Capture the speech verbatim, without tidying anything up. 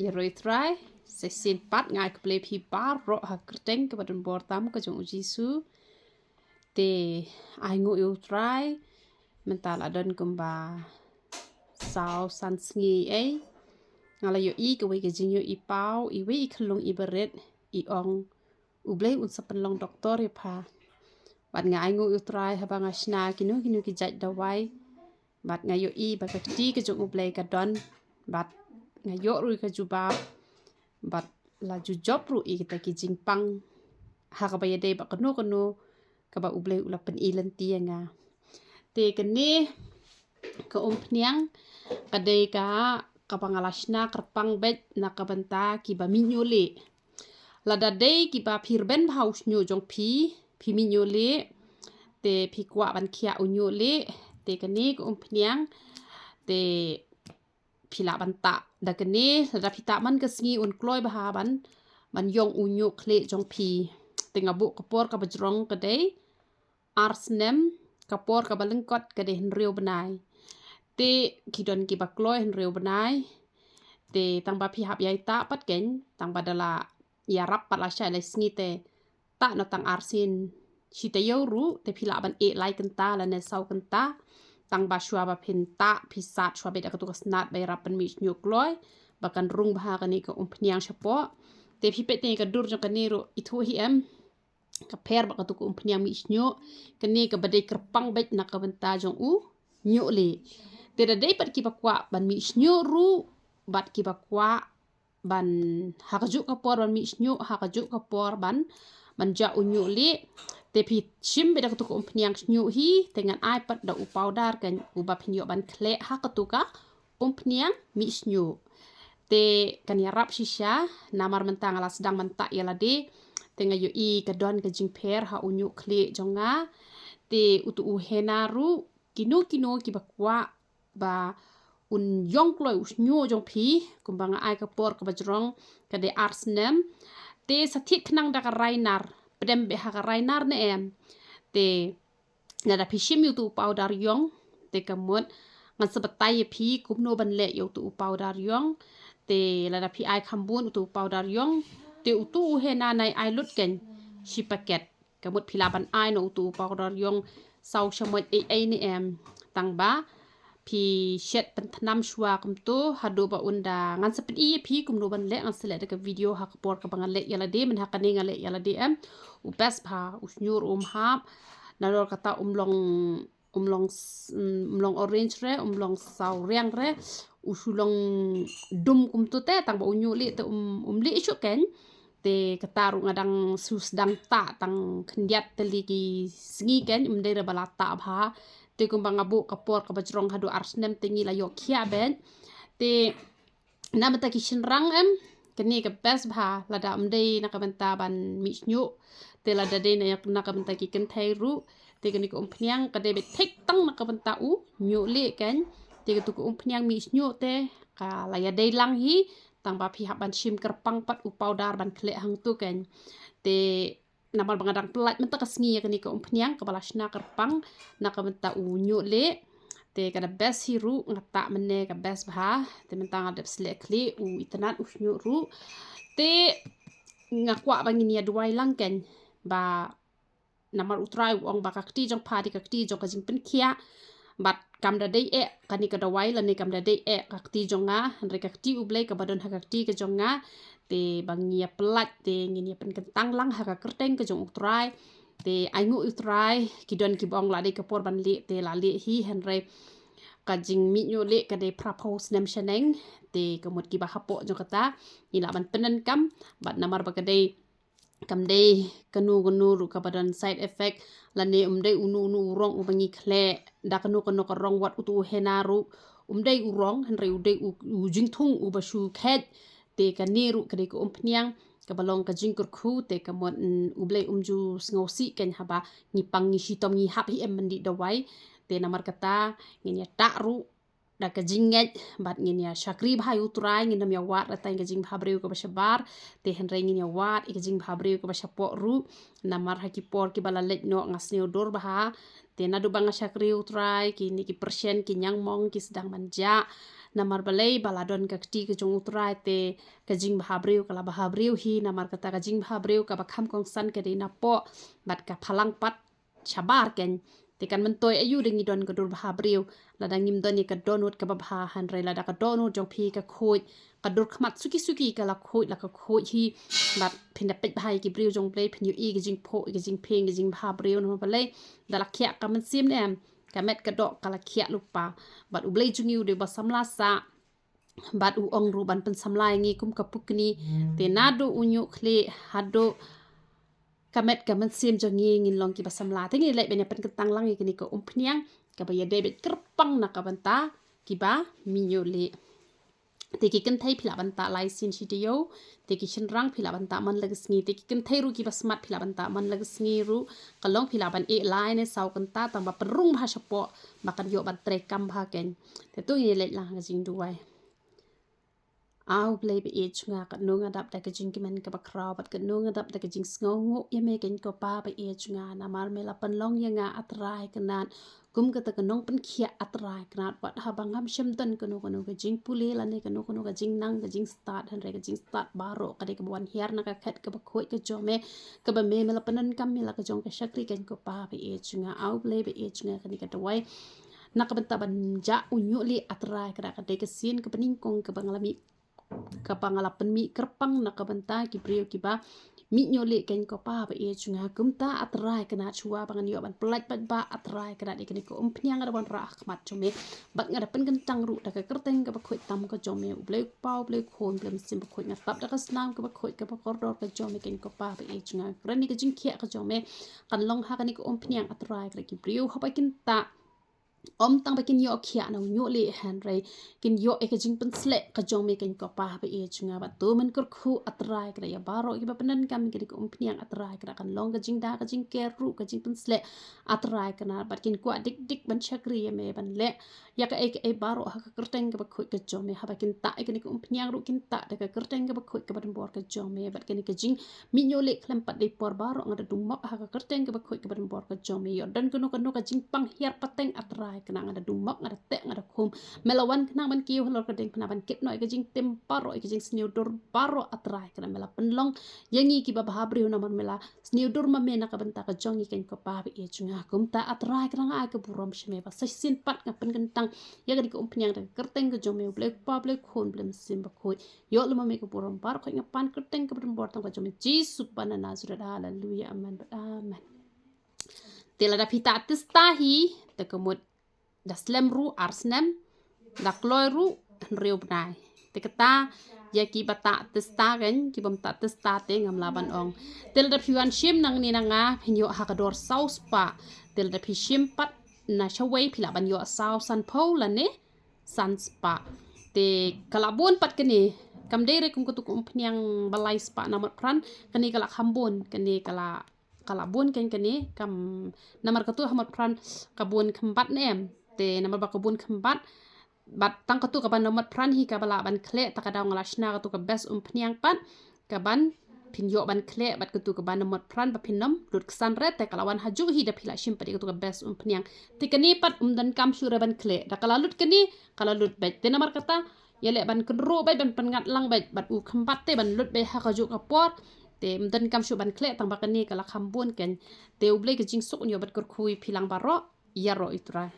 Ïaroh ïa u Trai, sa shisien pat nga ai khublei ïa phi baroh ha ka kyrteng kaba donbor tam ka jong u Jisu. Te ainguh ïa u Trai, mynta la don kumba saw san sngi ei. Nga la ïohi kawei ka jingïohi paw, iwei i khyllung iba rit, i ong, U Blei un sa pynlong doktor ïa pha. Bad nga ainguh ïa u Trai haba nga shna kino kino ki jait dawai. Bad nga ïohi ba ka kti ka jong U Blei ka don. Bad nga ïoh ruh ïa ka jubab. Bad la ju jop ruh ïa kita ki jingpang ha kaba ïadei bad kano kano kaba U Blei u la pyni lynti ïa nga. Te kane ka umphniang ka dei ka kaba nga la shna kyrpang beit na ka bynta kiba mih ñiuh lieh. Lada dei kiba phi rben bha u shñiuh jong phi, phi mih ñiuh lieh, te phi kwah ban khiah u ñiuh lieh, te kane ka umphniang, te phi lah ban tah da kane, lada phi tah man ka sngi un kloi bha ban, ban ïong u ñiuh khlieh jong phi. Te nga buh ka por kaba jrong ka dei ar snem, ka por kaba lyngkot ka dei hynriew bnai. Te ki don kiba kloi hynriew bnai. Te tang ba phi hap ïai tah pat keiñ, tang ba da la ïarap pat lashai lai sngi te tah na tang arsien shi taïew ruh, te phi lah ban ïeh lai kynta lane saw kynta. Tang ba shuwa ba phin tah, phi sat shuwa beit da katu ka snat ba ïarap ban mih shñiuh kloi, ba kan rung bha kane ka umphniang shapoh. Te phi peit te ka dur jong kane ruh, ithuh hi em, ka pher bad katu ka umphniang mih shñiuh. Kane kaba dei kyrpang beit na ka bynta jong u ñiuh lieh. Te da dei pat kiba kwah ban mih shñiuh ruh, bad kiba kwah ban ha kajuh ka por ban mih shñiuh, ha kajuh ka por ban, ban jah u ñiuh lieh. Te phi shim beit da katu ka umphniang shñiuh hi, te ngan ai pat da u powder keiñ uba phin ïoh ban khleh ha katu ka umphniang mih shñiuh. Te kan ïarap shisha, namar mynta nga la sdang ban tah ïa lade. Te nga ïohi ka don ka jingpher ha u ñiuh khlieh jong nga. Te utu u henna ruh, kino kino kiba kwah ba un ïong kloi u shñiuh jong phi, kumba nga ai ka por kaba jrong ka dei ar snem. Te sa thied khnang da ka rai nar, pdem beit ha ka rai nar ne em. Te lada phi shim ïa utu u powder ïong, te ka mut ngan sa batai ïa phi kumno ban leh ïa utu u powder ïong. Te lada phi ai kham bun utu u powder ïong, te utu u henna nai ai lut keiñ shi paket. Ka mut phi lah ban ai noh utu u powder ïong saw shamoit ei ei ne em. Tang ba phi shet pynthnam shuwa kumto haduh ba un da, ngan sa pyni ïa phi kumno ban leh, ngan sa leh da ka video ha ka por kaba nga leh ïa lade, mynta ha kane nga leh ïa lade em. U best bha, u shñiuh ruh um hap. Nalor kata um long, um long s-, um, um long orange re, um long saw riang re, u shu long dum kumto te, tang ba u ñiuh lieh te um, um lieh shuh keiñ. Te kata ruh nga dang shu sdang tah tang khyndiat tylli ki sngi keiñ, um dei re ba la tah bha. Te kumba nga buh ka por kaba jrong haduh ar snem te ngi la ïoh khiah beit. Te na bynta ki shynrang em, kane ka best bha, lada um dei na ka bynta ban mih shñiuh, te lada dei na, na ka bynta ki kynthei ruh, te kane ka umphniang ka dei beit thik tang na ka bynta u ñiuh lieh keiñ. Te katu ka umphniang mih shñiuh te ka la ïadei lang hi, tang ba phi hap ban shim kyrpang pat u powder ban khleh hangto keiñ. Te namar ba nga dang pyllait mynta ka sngi ïa kane ka umphniang kaba la shna kyrpang na ka bynta u ñiuh lieh. Te ka da best hi ruh, nga tah mynne ka best bha. Te mynta nga dep sleh khlieh u itynnad u shñiuh ruh. Te nga kwah ba ngin ïa duwai lang keiñ ba namar u Trai u ong ba ka kti jong pha dei ka kti jong ka jingpynkhiah. Bad kam da dei eh kane ka dawai lane kam da dei eh ka kti jong nga, hynrei ka kti U Blei kaba don ha ka kti ka jong nga. Te ba ngin ïa pyllait te ngin ïa pynkyntang lang ha ka kyrteng ka jong u Trai. Te ainguh ïa u Trai, ki don kiba ong la dei ka por ban lieh te la lieh hi, hynrei ka jingmih ñiuh lieh ka dei phra phew snem shaneng. Te ka mut kiba hapoh jong kata ngi lah ban pyndonkam, bad namar ba ka dei kam dei kano kano ruh kaba don side effect, lane um dei uno uno u rong uba ngi khleh da kano kano ka rong, wat utu u henna ruh um dei u rong, hynrei u dei u, u jingthung uba shu kheit. Te kane ruh ka dei ka umphniang kaba long ka jingkyrkhu, te ka mut, mm, U Blei um ju sngewsih keiñ haba ngi pang ngi shitom ngi hap hi em ban dih dawai. Te namar kata ngin ïa tah ruh da ka jingngeit bad ngin ïa shakri bha ïa u Trai, ngin ym ïa wad da tang ka jingbhabriew kaba shabar, te hynrei ngin ïa wad ïa ka jingbhabriew kaba shapoh ruh. Namar ha ki por kiba la leit noh nga sngewdor bha, te naduh ba nga shakri ïa u Trai kine ki pyrshah ki ñiangmong ki sdang ban jah. Namar balei ba la don ka kti ka jong U Trai te ka jingbha briew ka la bha briew hi, namar kata ka jingbha briew kaba kham kongsan ka dei napoh bad ka phalang pat shabar kein. Te kan myntoi aïu da ngi don ka dur bha briew, lada ngim don ïa ka dohnud kaba bha, hynrei lada ka dohnud jong phi ka khuid, ka dur khmat suki suki ka la khuid, la ka khuid hi, bad phin da peit bha ïa ki briew jong U Blei, phin ïohi ka jingphuh, ka jingphieng, ka jingbha briew. Namar balei? Da la khiah ka mynsiem ne em, ka met ka doh ka la khiah lypa. Bad U Blei jong ngi u dei uba samla sah, bad u ong ruh ban pynsamla ïa ngi kum ka pukni. Te naduh u ñiuh khlieh haduh ka met ka mynsiem jong ngi ngin long kiba samla. Te ngi leit ban ïa pynkyntang lang ïa kane ka umphniang kaba ïadei bad kyrpang na ka bynta kiba mih ñiuh lieh. Te ki kynthei phi lah ban tah lai sien shi taïew. Te ki shynrang phi lah ban tah man la ka sngi. Te ki kynthei ruh kiba smat phi lah ban tah man la ka sngi ruh. Ka long phi lah ban ïeh lai ne saw kynta, tang ba pynrung bha shapoh ba kan ïoh ban trei kam bha kein. Te to ngin leit lang ha ka jingduwai. A U Blei ba ïeit jong nga, katno nga dap da ka jingkmen kaba khraw bad katno nga dap da ka jingsngewnguh ïa me kein ko Pa ba ïeit jong nga, namar me la pynlong ïa nga, A Trai Kynrad, kum kata ka nongpynkhiah, A Trai Kynrad, wat haba ngam shym don kano kano ka jingpule lane kano kano ka jingnang ka jingstad, hynrei ka jingstad baroh ka dei kaba wan hiar na ka khet kaba khuid ka jong me, kaba me, me la pyndonkam ïa la ka jong ka shakri kein ko Pa ba ïeit jong nga. A U Blei ba ïeit jong nga, kane ka duwai na ka bynta ban jah u ñiuh lieh, A Trai Kynrad, ka dei ka sien kaba nyngkong kaba nga la mih, kaba nga la pynmih kyrpang na ka bynta ki briew kiba mih ñiuh lieh kein ko Pa ba ïeit jong nga. Kumta, A Trai Kynrad, shuwa ba ngan ïoh ban pyllait paidbah, A Trai Kynrad, ïa kane ka umphniang nga da wanrah ha khmat jong me bad nga da pynkyntang ruh da ka kyrteng kaba khuid tam ka jong me, U Blei U Kpa, U Blei U Khun, U Blei Mynsiem Bakhuid. Nga tap da ka snam kaba khuid kaba kordor ka jong me kein ko Pa ba ïeit jong nga. Kren ïa ka jingkhiah ka jong me kan long ha kane ka umphniang, A Trai Kynrad, ki briew haba kin tah, ym tang ba kin ïoh khiah na u ñiuh lieh, hynrei kin ïoh ïa ka jingpynsleh ka jong me kein ko Pa ba ïeit jong nga. Bad to men kyrkhu, A Trai Kynrad, ïa baroh kiba pyndonkam ïa kane ka umphniang, A Trai Kynrad, kan long ka jingda ka jingker ruh ka jingpynsleh, A Trai Kynrad, bad kin kwah dik dik ban shakri ïa me, ban leh ïa kaei kaei baroh ha ka kyrteng kaba khuid ka jong me. Haba kin tah ïa kane ka umphniang ruh kin tah da ka kyrteng kaba khuid kaba donbor ka jong me. Bad kane ka jingmih ñiuh lieh khlem pat dei por baroh nga da dumok ha ka kyrteng kaba khuid kaba donbor ka jong me. Ïoh don kano kano ka jingpang hiar pateng, A Trai Kynrad, nga da dumok, nga da teh, nga da khum. Me la wan khnang ban kiew halor ka diengphna ban kit noh ïa ka jingtim baroh, ïa ka jingsniew dur baroh, A Trai Kynrad. Me la pynlong ïa ngi kiba bha briew namar me la sniew dur ma me na ka bynta ka jong ngi kein ko Pa ba ïeit jong nga. Kumta, A Trai Kynrad, nga ai ka burom sha me ba sa shisien pat nga pynkyntang ïa kane ka umphniang da ka kyrteng ka jong me, U Blei U Kpa, U Blei U Khun, U Blei Mynsiem Bakhuid. Ïoh lem ma me ka burom baroh, khuid nga pan kyrteng kaba donbor tang ka jong me, Jisu ba na Nasareth. Haleluya, amen bad amen. Te lada phi tah tista hi, te ka mut da slem ruh ar snem, da kloi ruh hynriew bnai. Te kata, ïa kiba tah tista kein, ki bym tah tista te ngam lah ban ong. Te lada phi wan shim nangne na nga, phin ïoh ha ka dor saw spah. Te lada phi shim pat na shawei, phi lah ban ïoh saw sanphew lane san spah. Te ka la bun pat kane, kam dei re kum katu ka umphniang ba lai spah na Motphran, kane ka la kham bun, kane ka la, ka la bun kein kane, kam, namar katu ha Motphran ka bun khymbat ne em. Te namar ba ka bun khymbat, bad tang katu kaba na Motphran hi kaba lah ban khleh, ta ka daw nga la shna katu ka best umphniang pat, kaban phin ïoh ban khleh, bad katu kaba na Motphran ba phin nym lut ksan re, te ka la wan hajuh hi da phi la shim pat ïa katu ka best umphniang. Te kane pat ym donkam shuh re ban khleh, da ka la lut kane, ka la lut beit. Te namar kata, ïaleh ban kynroh beit, ban pynngat lang beit, bad u khymbat te ban lut beit ha kajuh ka por. Te ym donkam shuh ban khleh, tang ba kane ka la kham bun kein. Te U Blei ka jingsuk un ïoh bad kyrkhu ïa phi lang baroh, ïaroh ïa U Trai.